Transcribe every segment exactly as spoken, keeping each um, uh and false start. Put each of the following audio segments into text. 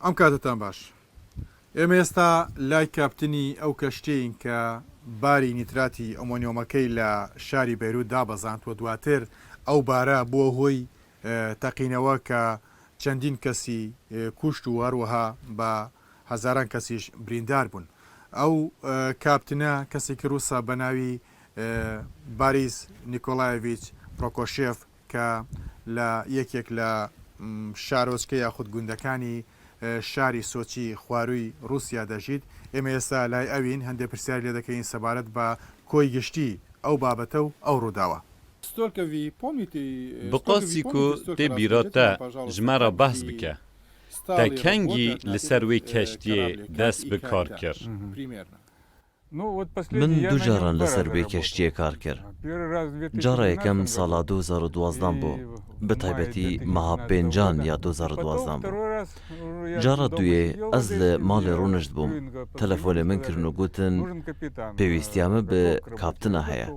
ئەم کاتتان باش. ئێمە ئێستا لای کاپتنی ئەو کەشتیین کە باری نیتراتی ئەمۆنیۆمەکەی لە شاری بەیروت دابەزاند و دواتر ئەو بارە بووە هۆی، ئێ، تەقینەوە کە چەندین کەسی، ئێ، کوشت و هەروەها بە هەزاران کەسیش بریندار بوون. ئەو، ئێ، کاپتنە کەسێکی ڕووسە بە ناوی، ئێ، باریس نیکۆلایەڤیچ پرۆکۆشێف کە لە یەکێک لە، م، شارۆچکە یاخود گوندەکانی، ئێ، شاری سۆچی خوارووی ڕووسیا دەژیت. ئێمە ئێستا لای ئەوین، هەندێک پرسیار لێ دەکەین سەبارەت بە کۆی گشتی ئەو بابەتە و ئەو ڕووداوە. Bi qasî ku tê bîra te ji me re behs bike. Te kengî li ser wê keştiyê dest bi kar kir? Min du caran li ser vê keştiyê kar kir. Cara yekem sala du hezar û duwazdan bû, bi taybetî meha pêncan ya du hezar û duwazdan bû. Cara duyê ez li malê rûnişt bûm, telefonê min kirin û gotin, pêwîstiya min bi kaptina heye.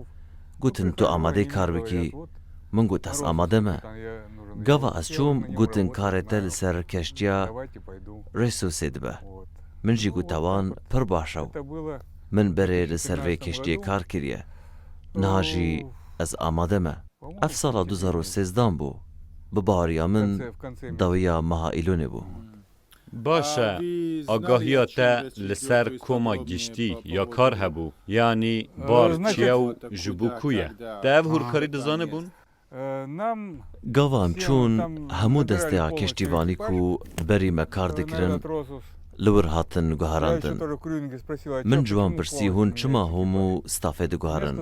Gotin, tu amadeyî kar bikî? Min got, ez amade me. Gava ez çûm, gotin, karê te li ser keştiya Resûsê dibe. Min jî gote wan, pir baş e. Min berê li ser vê keştiyê kar kiriye. Niha jî ez amade me. Ev sala du hezar û sêzdan bû. Bi baweriya min dawiya meha Îlonê bû. Baş e, agahiya te li ser koma giştî ya kar hebû, yanî bar çi ye û ji bo ku ye? Te ev hûrkarî dizanibûn? Gava em çûn, hemû desteya keştîvanî ku berî me kar dikirin, li wir hatin guherandin. Min ji wan pirsî, hûn çima hûn û stafê diguherin?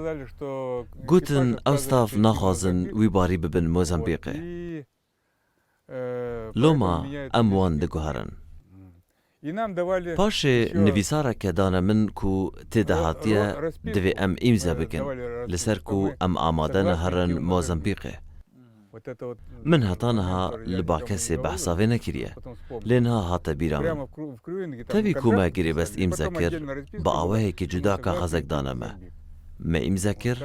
Gotin, ew staf naxwazin wî barî bibin Mozambîqê. Loma em wan diguherin. Paşê nivîsareke dane min ku tê de hatiye, divê em îmze bikin, li ser ku em amade ne herin Mozambîqê. Min heta niha li ba kesê behsa vê nekiriye. Lê niha hate bîra min. Tevî ku me girêbest îmze kir, bi awayekî cuda kaxezek dane me. Me îmze kir,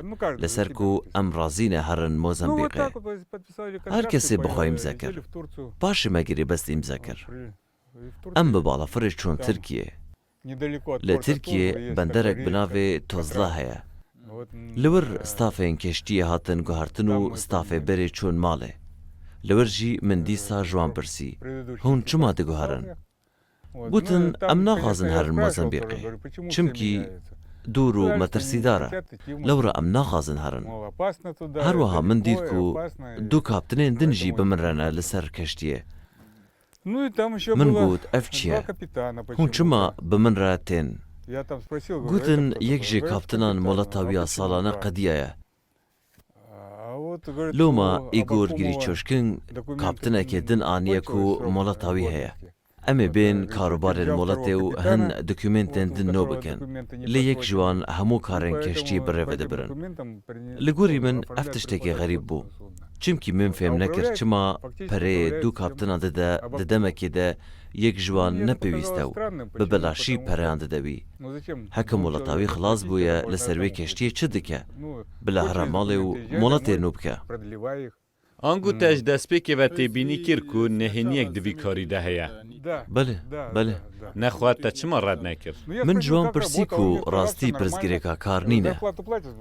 li ser ku em razî ne herin Mozambîqê. Her kesê bi xwe îmze kir. Paşê me girêbest îmze kir. Em bi balafirê çûn Tirkiyê. Li Tirkiyê benderek bi navê Tozla heye. Li wir stafên keştiyê hatin guhertin û stafê berê çûn malê. Li wir jî min dîsa ji wan pirsî, hûn çima diguherin? Gotin, em naxwazin herin Mozambîqê, çimkî dûr û metirsîdar e. Lewra em naxwazin herin. Her wiha min dît ku du kaptinên din jî bi min re ne li ser keştiyê. Min got, ev çi ye? Hûn çima bi min re tên? Gotin, yek ji kaptinan moleta wî ya salane qediyaye. Loma Îgor Girîçoşkin kaptinekê din aniye ku moleta wî heye. Em ê bên karûbarên moletê û hin dokumentên din nû bikin. Lê yek ji wan hemû karên keştiyê bi rê ve dibirin. Li gorî min ev tiştekî xerîb bû. Çimkî min fêm nekir çima pereyê du kaptinan dide di demekê de yek ji wan ne pêwîst e û bi belaşî pereyan dide wî. Heke moleta wî xilas bûye, li ser wê keştiyê çi dike? Bila here malê û moletê nû bike. Ango te ji destpêkê ve têbînî kir ku nehêniyek di vî karî de heye? Belê, belê. Nexwe te çima red nekir? Min ji wan pirsî ku rastî pirsgirêka kar nîne.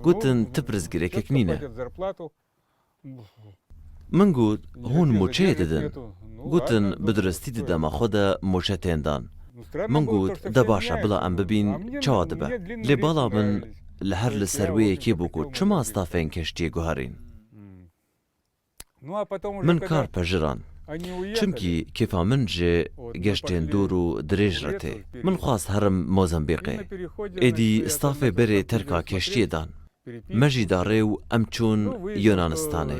Gotin, ti pirsgirêkek nîne. Min got, hûn mûçeyê didin? Gotin, bi duristî di dema xwe de mûçe tên dan. Min got, de baş e, bila em bibîn çawa dibe. Lê bala min li her li ser wê yekê bû ku çima stafên keştiyê guherîn. Min kar pejirand. Çimkî kêfa min ji geştên dûr û dirêj re tê. Min xwest herim Mozambîqê. Êdî stafê berê terka keştiyê dan. Me jî da rê û em çûn Yunanistanê.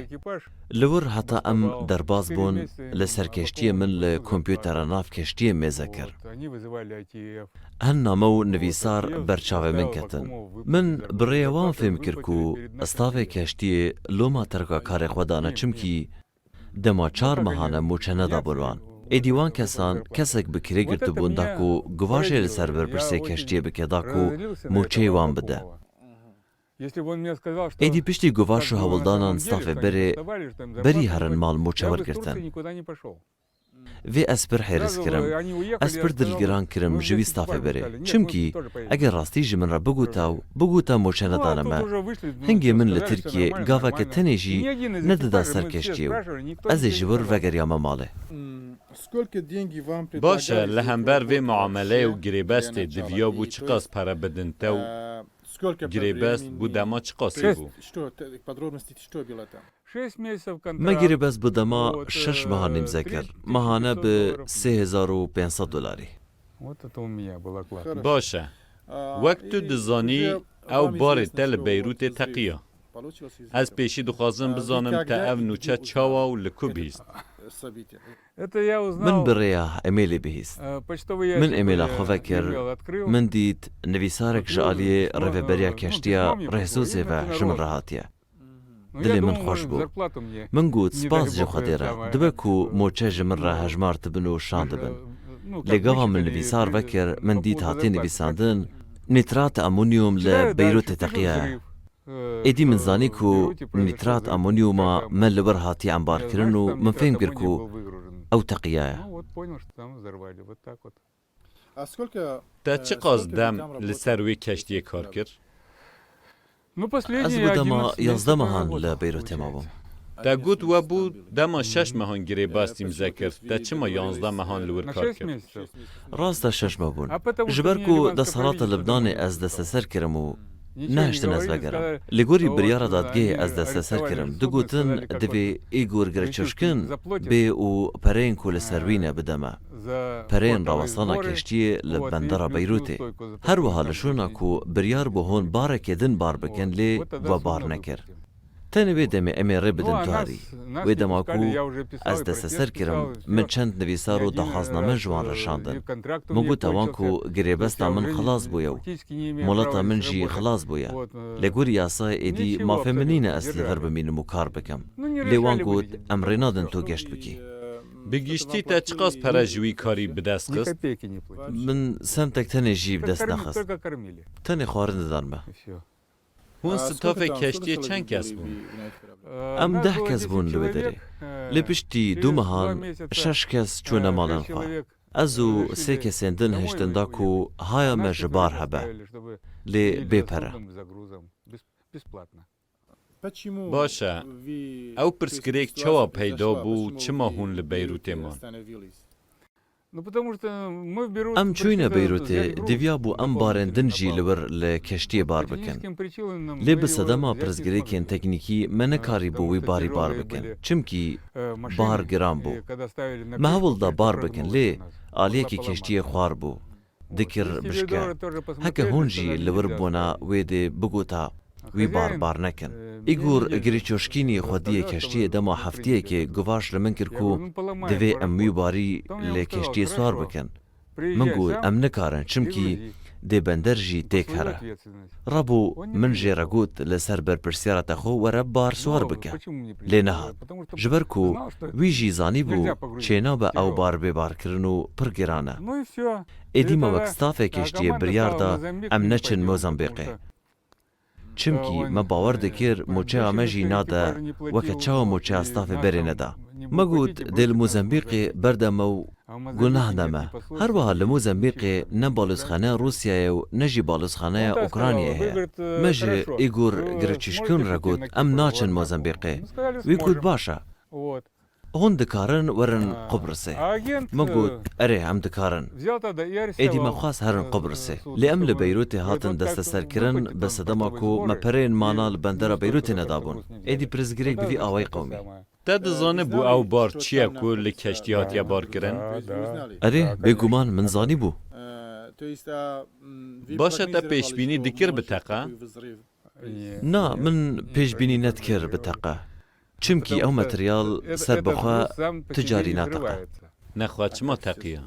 Li wir heta em derbas bûn, li ser keştiyê min li kompûtera nav keştiyê mêze kir. Hin name û nivîsar ber çavê min ketin. Min bi rêya wan fêm kir ku stavê keştiyê loma terka karê xwe dane, çimkî dema çar mehan e mûçe nedabûn wan. Êdî wan kesan kesek bi kirê girtibûn da ku guvaşê li ser berpirsê keştiyê bike da ku mûçeyê wan bide. Êdî piştî guvaş û hewldanan stafê berê berî herin mal mûçe wergirtin. Vê ez pir hêris kirim. Ez pir dilgiran kirim ji wî stafê berê. Çimkî eger rastî ji min re bigota û bigota moçe nedane me, hingê min li Tirkiyê gaveke tenê jî nedida ser keştiyê û ez ê ji wir vegeriyame malê. Baş e, li hember vê muameleyê û girêbestê diviyabû çiqas pere bidin te û girêbest bû dema çiqasî bû? Me girêbest bi dema şeş mehan îmze kir. Mehane bi sê hezar û pênc sed dolarî. Baş e. Wek tu dizanî, ew barê te li Beyrûtê teqiya. Ez pêşî dixwazim bizanim te ev nûçe çawa û li ku bihîst? Min bi rêya emêlê bihîst. Min emêla xwe vekir, min dît nivîsarek ji aliyê rêveberiya keştiya Rehzozê ve ji min re hatiye. Dilê min xweş bû. Min got, spas ji Xwedê re, dibe ku moçe ji min re hejmar dibin û şandibin. Lê gava min nivîsar vekir, min dît hatiye nivîsandin, nîtrat amonyum li Beyrûtê teqiyaye. Êdî min zanî ku nîtrat amonyuma me li wir hatiye embarkirin û min fêm kir ku ew teqiyaye. Te çiqas dem li ser wê keştiyê kar kir? Ez bi dema yazdeh mehan li Beyrûtê mabûm. Te got we bû dema şeş mehan girêbest îmze kir. Te çima yanzdeh mehan li wir kar kir? Rast e şeş meh bûn. Ji ber ku desthilata Libnanê ez desteser kirim û nehiştin ez vegerim. Li gorî biryara dadgehê ez desteser kirim. Digotin divê Îgor Gireçoşkin bê û pereyên ku li ser wî ne bide me. Pereyên rawestana keştiyê li bendera Beyrûtê. Her wiha li şûna ku biryar bû hûn barekê din bar bikin lê we bar nekir. Tenê wê demê em ê rê bidin tu herî. Wê dema ku ez desteser kirim, min çend nivîsar û daxwazname ji wan re şandin. Min got ewan ku girêbesta min xilas bûye û molata min jî xilas bûye. Li gorî yasayê êdî mafê min nîne ez li vir bimînim û kar bikim. Lê wan got, em rê nadin tu geşt bikî. Bi giştî te çiqas pere ji wî karî bi dest xist? Min sentek tenê jî bi dest nexist. Tenê xwarin didan me. Hûn stafê keştiyê çend kes bûn? Em deh kes bûn li wê derê. Lê piştî du mehan şeş kes çûne malên xwe. Ez û sê kesên din hiştin da ku haya me ji bar hebe. Lê bê pere. Baş e. Ew pirsgirêk çawa peyda bû û çima hûn li Beyrûtê man? Em çûyne Beyrûtê, diviya bû em barên din jî li wir li keştiyê bar bikin. Lê bi sedema pirsgirêkên teknîkî me nekarîbû wî barî bar bikin. Çimkî bar giran bû. Me hewl da bar bikin, lê aliyekî keştiyê xwar bû. Dikir bişke. Heke hûn jî li wir bûna wê dê bigota wî bar bar nekin. Îgor Girîçoşkînî xwediyê keştiyê dema heftiyekê guvaş li min kir ku divê em wî barî li keştiyê swar bikin. Min got, em nikarin, çimkî dê bender jî têk here. Rabû min jê re got, li ser berpirsyara te xwe were bar swar bike. Lê nehat. Ji ber ku wî jî zanîbû çênabe ew bar bê barkirin û pir giran e. Êdî me wek stafê keştiyê biryar da em neçin Mozambîqê. Çimkî me bawer dikir moçeya me jî nade weke çawa moçeya stafê berê neda. Me got, dê li Mozambîqê berde me û gunah ne me. Her wiha li Mozambîqê ne balozxaneya Rûsyayê û ne jî balozxaneya Ukraynayê heye. Me ji Îgor Gireçişkin re got, em naçin Mozambîqê. Wî got, baş e. Hûn dikarin werin Qubrisê. Me got, erê, em dikarin. Êdî me xwest herin Qubrisê. Lê em li Beyrûtê hatin desteserkirin, bi sedema ku me pereyên mana li bendera Beyrûtê nedabûn. Êdî pirsgirêk bi vî awayî qewimî. Te dizanibû ew bar çi ye ku li keştî hatiye barkirin? Erê, bêguman min zanîbû. Baş e, te pêşbînî dikir biteqe? Na, min pêşbînî nedikir biteqe. Çimkî ew materyal serbixwe tu carî nateqe. Nexwe çima teqiya?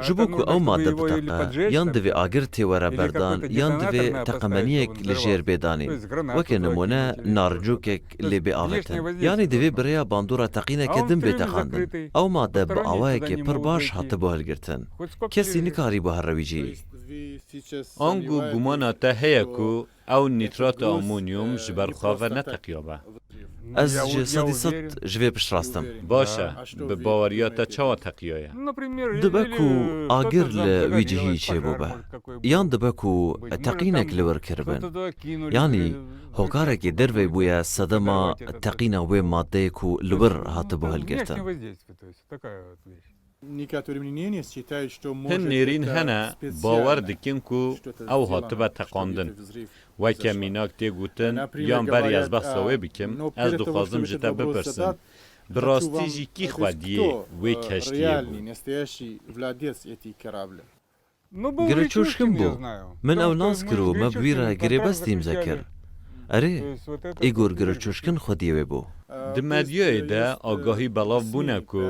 Ji bo ku ew made biteqe, yan divê agir tê were berdan, yan divê teqemeniyek li jêr bê danîn. Weke nimûne, narincokek lê bê avêtin. Yanî divê bi rêya bandora teqîneke din bê teqandin. Ew made bi awayekê pir baş hatibû hilgirtin. Kesî nikarîbû here wî cihî. Ango gumana te heye ku ew nîtrata amonyum ji ber xwe ve neteqiyabe? Ez ji sedî sed ji vê piştrast im. Baş e, bi baweriya te çawa teqiyaye? Dibe ku agir li wî cihî çêbûbe. Yan dibe ku teqînek li wir kiribin. Yanî hokarekî derve bûye sedema teqîna wê madeyê ku li wir hatibû hilgirtin. Hin nêrîn hene bawer dikin ku ew hatibe teqandin. Weke mînak tê gotin, yan berî ez behsa wê bikim, ez dixwazim ji te bipirsim. Bi rastî jî kî xwediyê wê keştiyê bû? Gireçoşkin bû. Min ew nas kir û me bi wî re girêbestî îmze kir. Erê, Îgor Gireçoşkin xwediyê wê bû. Di medyayê de agahî belav bûne ku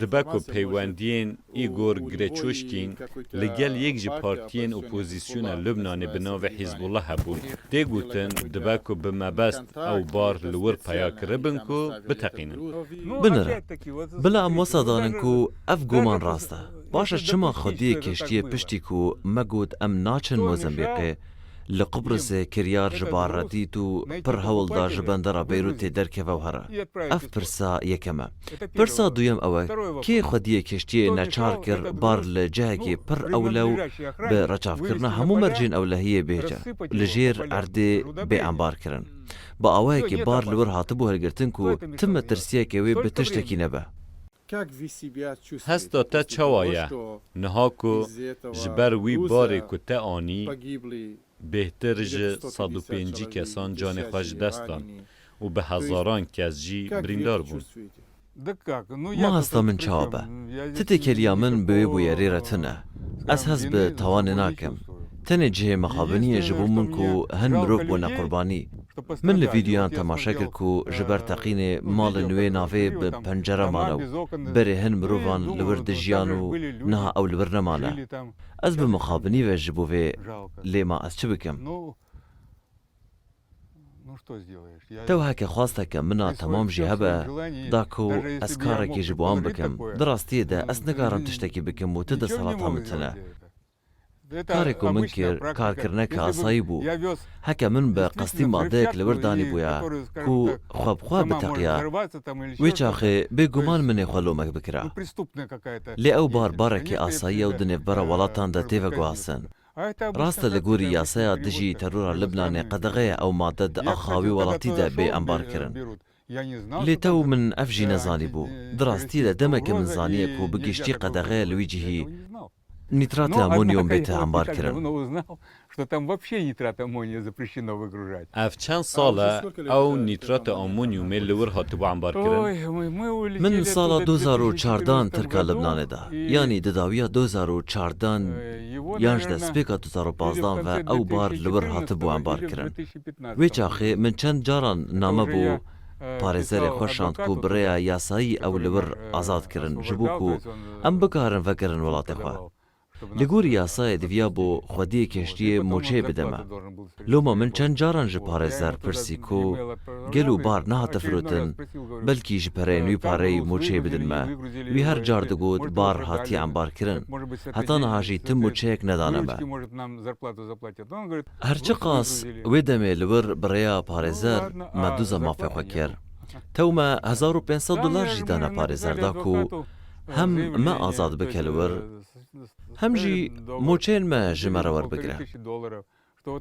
dibe ku peywendiyên Îgor Gireçoşkin li gel yek ji partiyên opozîsyona Lubnanê bi navê Hizbullah hebûn. Tê gotin, dibe ku bi mebest ew bar li wir peya kiribin ku biteqînin. Binire. Bila em wesa danin ku ev guman rast e. Baş e, çima xwediyê keştiyê piştî ku me got em naçin Mozambîqê, li Qubrisê kiryar ji bar re dît û pir hewl da ji bendera Beyrûtê derkeve û here? Ev pirsa yekem e. Pirsa duyem ew e, kê xwediyê keştiyê neçar kir bar li cihekî pir ewlew bi reçavkirina hemû mercên ewlehiyê bêje, li jêr erdê bê embar kirin? Bi awayekî bar li wir hatibû hilgirtin ku ti metirsiyeke wê bi tiştekî nebe. Hesta te çawa ye? Niha ku ji ber wî barê ku te anî, bêhtir ji sed û pêncî kesan canê xwe ji dest dan û bi hezaran kes jî birîndar bûn. Ma hesta min çawa be? Ti têkeliya min bi wê bûyerê re tune. Ez hez bi tawanê nakim. Tenê cihê mixabiniyê ji bo min ku hin mirov bûne qurbanî. Min li vîdeoyan temaşe kir ku ji ber teqînê malên wê navê bi pencere mane û berê hin mirovan li wir dijiyan û niha ew li wir nemane. Ez bi mixabinî ve ji bo vê lê ma ez çi bikim? Tew heke xwasteke min a temam jî hebe, da ku ez karekî ji bo wan bikim. Di rastiyê de ez nikarim tiştekî bikim û ti desthilata min tune. Karê ku min kir, karkirineke asayî bû. Heke min bi qestî madeyek li wir danîbûya ku xwe bi xwe biteqiya, wê çaxê bêguman min ê xwe lomek bikira. Lê ew bar barekî asayî ye û di nêvbera welatan de tê veguhastin. Rast e, li gorî yasaya dijî terora Libnanê qedexe ye ew made di axa wî welatî de bê embarkirin. Lê tew min ev jî nezanîbû. Di rastî de demeke min zaniye ku bi giştî qedexe ye li wî cihî nîtratê amonyum bête embarkirin. Ev çend sal e ew nîtratê amonyumê li wir hatibû embarkirin? Min sala du hezar û çardan Tirka Libnanê da. Yanî di dawiya du hezar û çardan yan ji destpêka du hezar û pazdan ve ew bar li wir hatibû embarkirin. Wê çaxê min çend caran name bo parêzerê xwe şand ku bi rêya yasayî ew li wir azad kirin, ji bo ku em bikarin vegerin welatê xwe. Li gorî yasayê diviya bo xwediyê keştiyê moçeyê bide me. Loma min çend caran ji parêzer pirsî ku gelo bar nehate firotin, belkî ji pereyên wî pareyî moçeyê bidin me. Wî her car digot bar hatiye embarkirin. Heta niha jî ti moçeyek nedane me. Her çiqas wê demê li wir bi rêya parêzer me duza mafê xwe kir. Tew me hezar û pênc sed dolar jî dane parêzer da ku hem me azad bike li wir, hem jî moçeyên me ji me re werbigire.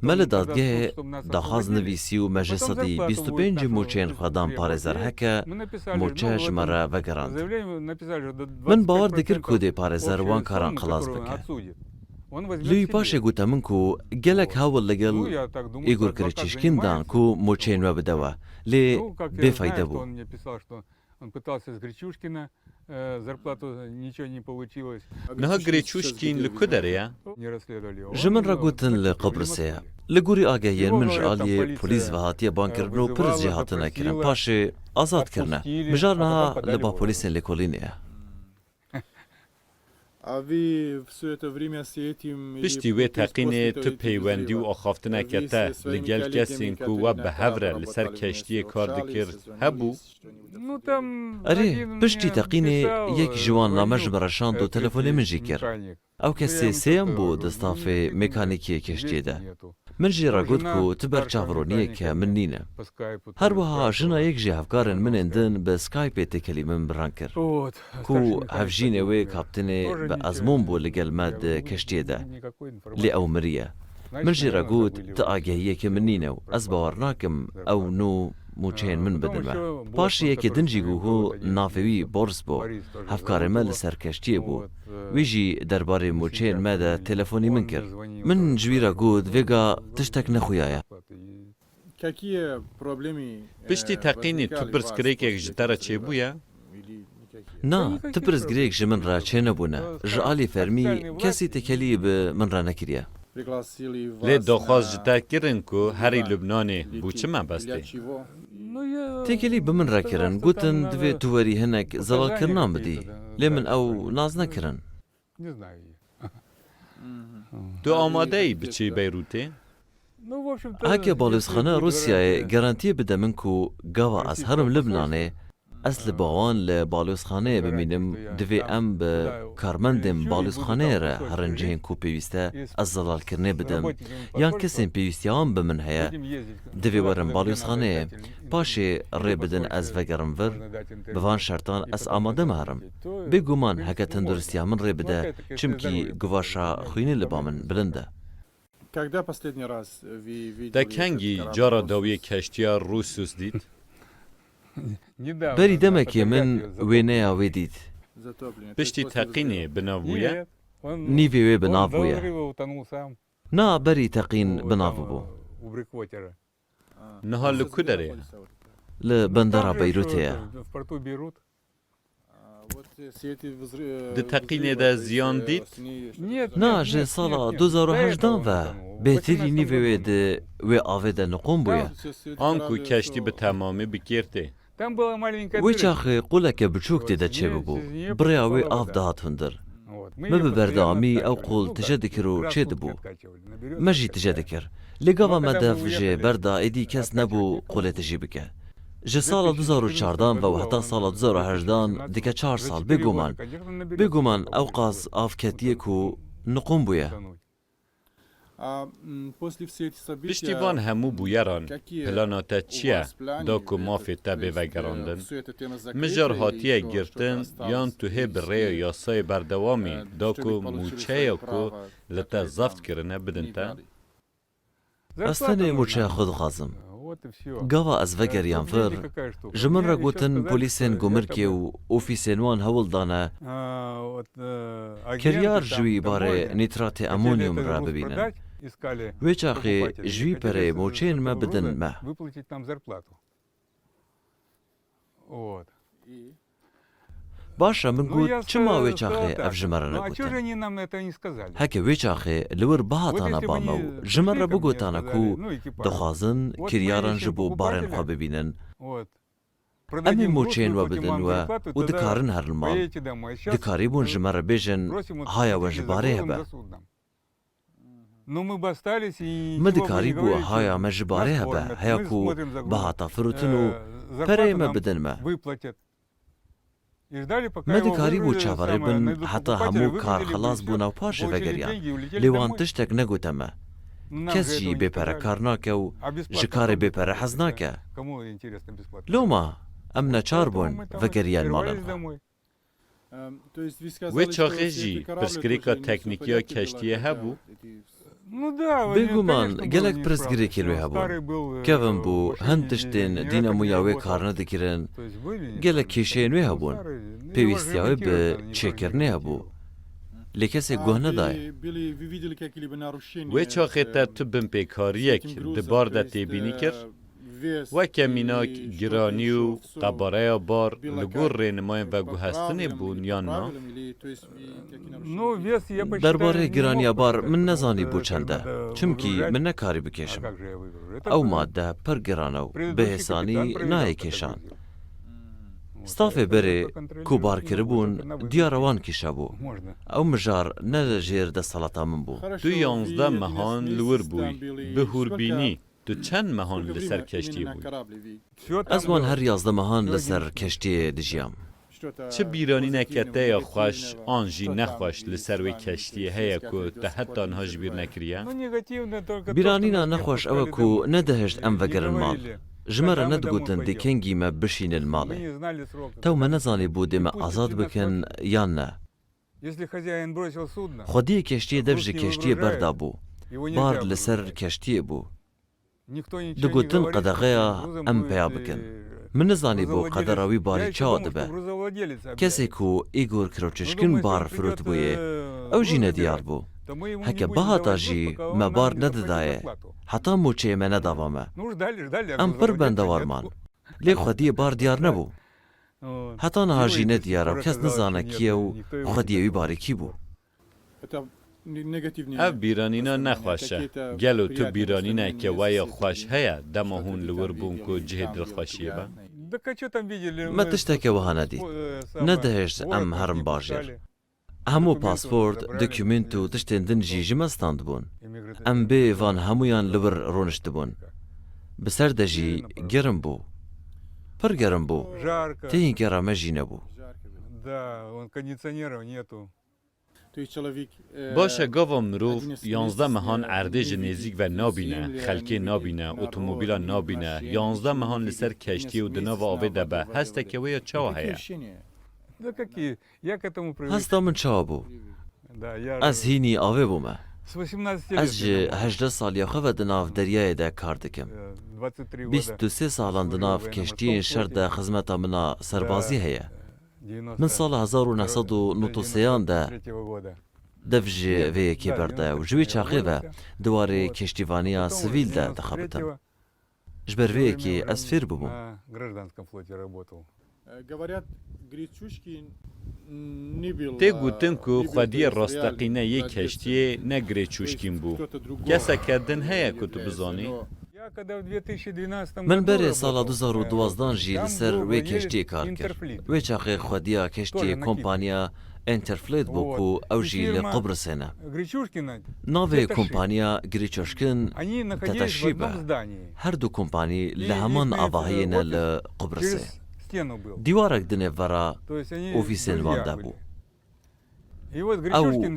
Me li dadgehê daxwaz nivîsî û me ji sedî bîst û pêncî moçeyên xwe dan parêzer heke moçe ji me re vegerand. Min bawer dikir ku dê parêzer wan karan xilas bike. Lê wî paşê gote min ku gelek hewl li gel Îgor Kireçîşkîn dan ku moçeyên we bide we, lê bêfeyde bû. Niha Gireçûşkîn li ku derê ye? Ji min re gotin li Qibrisê ye. Li gorî agehiyên min ji aliyê polîs ve hatiye bankirin û pirs jê hatine kirin. Paşê azad kirine. Mijar niha li ba polîsên lêkolînê ye. Piştî wê teqînê tu peywendî û axaftineke te li gel kesên ku we bi hev re li ser keştiyê kar dikir hebû? Erê, piştî teqînê yek ji wan name ji min re şand û telefonê min jî kir. Ew kesê sêyem bû di stafê mekanîkiyê keştiyê de. Min jê re got ku tu ber çavroniyeke min nîne. Her wiha jina yek ji hevkarên min ên din bi Skypeê têkelî min bi ran kir. Ku hevjînê wê kaptinê bi ezmûn bû li gel me di keştiyê de. Lê ew miriye. Min jê re got, tu agehiyeke min nîne û ez bawer nakim ew nû mûçeyên min bidin me. Paşê yekê din jî ku navê wî Boris bû, hevkarê me li ser keştiyê bû. Wî jî derbarê mûçeyên me de telefonî min kir. Min ji wî re got, vêga tiştek nexuyaye. Piştî teqînê tu pirsgirêkek ji te re çêbûye? Na, tu pirsgirêk ji min re çênebûne. Ji alî fermî kesî têkelî bi min re nekiriye. Lê daxwaz ji te kirin ku herî Lubnanê, bû çi mebestê? Têkelî bi min re kirin, gotin, divê tu werî hinek zelalkirinan bidî. Lê min ew nas nekirin. Tu amade yî biçî Beyrûtê? Heke balozxane Rûsyayê garantiyê bide min ku gava ez herim Libnanê, ez li ba wan li balozxaneyê bimînim, divê em bi karmendên balozxaneyê re herin cihên ku pêwîst e ez zelalkirinê bidim, yan kesên pêwîstiya wan bi min heye, divê werin balozxaneyê, paşê rê bidin ez vegerim vir, bi van şertan ez amade me herim. Bêguman heke tenduristiya min rê bide, çimkî guvaşa xwînê li ba min bilind e. Te kengî cara dawiyê keştiya Rûsus dît? Berî demekê min wêneya wê dît. Piştî teqînê bi nav bûye? Nîvê wê bi nav bûye. Na, berî teqîn bi nav bû. Niha li ku derê ye? Li bendera Beyrûtê ye. Di teqînê de ziyan dît? Na, ji sala du hezar û hejdan ve bêhtirî nîvê wê di wê avê de niqûn bûye. Anku keştî bi temamî bi kêr tê. Wê çaxê quleke biçûk tê de çêbibû. Bi rêya wê av dihat hundir. Me bi berdewamî ew qul tije dikir û çêdibû. Me jî tije dikir. Lê gava me dev ji berda êdî kes nebû qulê tijî bike. Ji sala du hezar û çardan ve û heta sala du hezar û hejdan dike çar sal, bêguman. Bêguman ew qas av ketiye ku niqûn bûye. Piştî van hemû bûyeran, plana te çi ye da ku mafê te bê vegerandin? Mijar hatiye girtin yan tu hê bi rêya yasayê berdewam î da ku mûçeya ku li te zeft kirine bidin te? Ez tenê mûçeya xwe dixwazim. Gava ez vegeriyam vir, ji min re gotin polîsên gumirkê û ofîsên wan hewl dane kiryar ji wî barê nîtratê amonyum re bibînin. Wê çaxê ji wî pereyê mûçeyên me bidin me. Baş e, min got, çima wê çaxê ev ji me re negotin? Heke wê çaxê li wir bihatana ba me û ji me re bigotana ku dixwazin kiryaran ji bo barên xwe bibînin, em ê mûçeyên we bidin we û dikarin herin mal. Dikarîbûn ji me re bêjin, haya we ji barê hebe. Me dikarîbû haya me ji barê hebe, heya ku bihata firotin û pereyê me bidin me. Me dikarîbû çaverê bin heta hemû kar xelas bûn û paşê vegeriyan. Lê wan tiştek negote me. Kes jî bê pere kar nake û ji karê bê pere hez nake. Loma em neçar bûn vegeriyan malên xwe. Wê çaxê jî pirsgirêka teknîkî ya keştiyê hebû? Bêguman gelek pirsgirêkên wê hebûn. Kevin bû, hin tiştên dînamoya wê kar nedikirin. Gelek kêşeyên wê hebûn. Pêwîstiya wê bi çêkirinê hebû. Lê kesê guh nedayê. Wê çaxê te tu binpêkariyek di bar de têbînî kir? Weke mînak giranî û qebareya bar li gor rênimayên veguhestinê bûn yan na? Derbarê giraniya bar min nezanî bû çend e, çimkî min nekarî bikêşim. Ew madde pir giran e û bi hêsanî nayê kêşan. Stafê berê ku bar kiribûn, diyar e wan kişebû. Ew mijar ne li jêr desthilata min bû. Tu yanzdeh mehan li wir bûyî, bi hûrbînî. Tu çend mehan li ser keştiyê bûyî? Ez wan her yazdeh mehan li ser keştiyê dijiyam. Çi bîranîneke te ya xweş an jî nexweş li ser wê keştiyê heye ku te heta niha ji bîr nekiriye? Bîranîna nexweş ew e ku nedihişt em vegerin mal. Ji me re nedigotin dê kengî me bişînin malê. Tew me nezanîbû dê me azad bikin yan ne. Xwediyê keştiyê dev ji keştiyê berdabû. Bar li ser keştiyê bû. Digotin qedexeya em peya bikin. Min nizanîbû qedera wî barî çawa dibe. Kesê ku Îgor Kiroçişkin bar firotibûyê, ew jî nediyar bû. Heke bihata jî me bar nedidaye. Heta mûçeyê me nedava me. Em pir bendewar man. Lê xwediyê bar diyar nebû. Heta niha jî nediyar e û kes nizane kî ye û xwediyê wî barê kî bû. Ev bîranîna nexweş e. Gelo tu bîranîneke we ya xweş heye dema hûn li wir bûn ku cihê dilxweşiyê be? Me tişteke wiha nedît. Nedihişt em herin bajêr. Hemû pasport, dokûmint û tiştên din jî ji me standbûn. Em bê van hemûyan li wir rûniştibûn. Bi ser de jî germ bû. Pir germ bû. Tê hînkera me jî nebû. Baş e, gava mirov yanzdeh mehan erdê ji nêzîk ve nabîne, xelkê nabîne, otomobîlan nabîne, yanzdeh mehan li ser keştiyê û di nava avê de be, hesteke wê ya çawa heye? Hesta min çawa bû? Ez hînî avê bûme. Ez ji hejdeh saliya xwe ve di nav deryayê de kar dikim. Bîst û sê salan di nav keştiyên şer de xizmeta min a serbazî heye. Min sala hezar û neh sed û nod û sêyan de dev ji vê yekê berdaye û ji wê çaxê ve di warê keştîvaniya sivîl de dixebitim. Ji ber vê yekê ez fêr bûbûm. Tê gotin ku xwediyê rasteqîne yê keştiyê ne Girê Çûşkîn bû. Keseke din heye ku tu bizanî? Min berê sala du hazar û duwazdan jî li ser wê keştiyê kar kir. Wê çaxê xwediya keştiyê kompaniya Interfleet bû ku ew jî li Qubrisê ne. Navê kompaniya Girê Çûşkîn Teteşîb e. Her du kompanî li heman avahiyê ne li Qubrisê. Dîwarek di nêvbera ofîsên wan de bû. Ew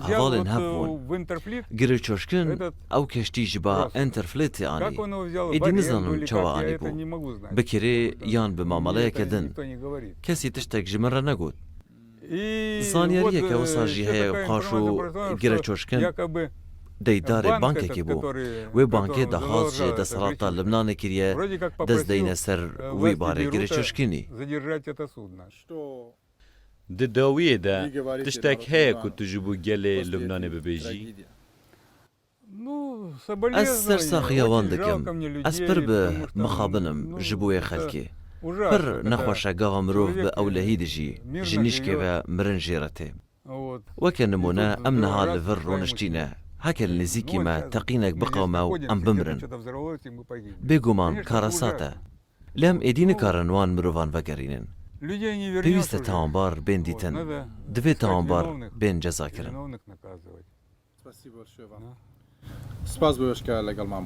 hevalên hev bûn. Girê Çûşkîn ew keştî ji ba Interfleetê anî. Êdî nizanim çawa anîbû. Bi kirê yan bi mamaleyeke din. Kesî tiştek ji min re negot. Zanyariyeke wisa jî heye paşo Girê Çûşkîn deydarê bankekê bû. Wê bankê daxwaz ji desthilata Libnanê kiriye dest deyne ser wê barê Girê Çûşkînî. Di dawiyê de tiştek heye ku tu ji bo gelê Lubnanê bibêjî? Ez ser saxiya wan dikim. Ez pir bi mixabin im ji bo wê xelkê. Pir nexweş e gava mirov bi ewlehî dijî, ji nîşkê ve mirin jê re tê. Weke nimûne em niha li vir rûniştîne. Heke li nêzîkî me teqînek biqewime û em bimirin. Bêguman karesat e. Lê em êdî nikarin wan mirovan vegerînin. Pêwîst e tawanbar bên dîtin. Divê tawanbar bên cezakirin. Spas bo êşka legelman.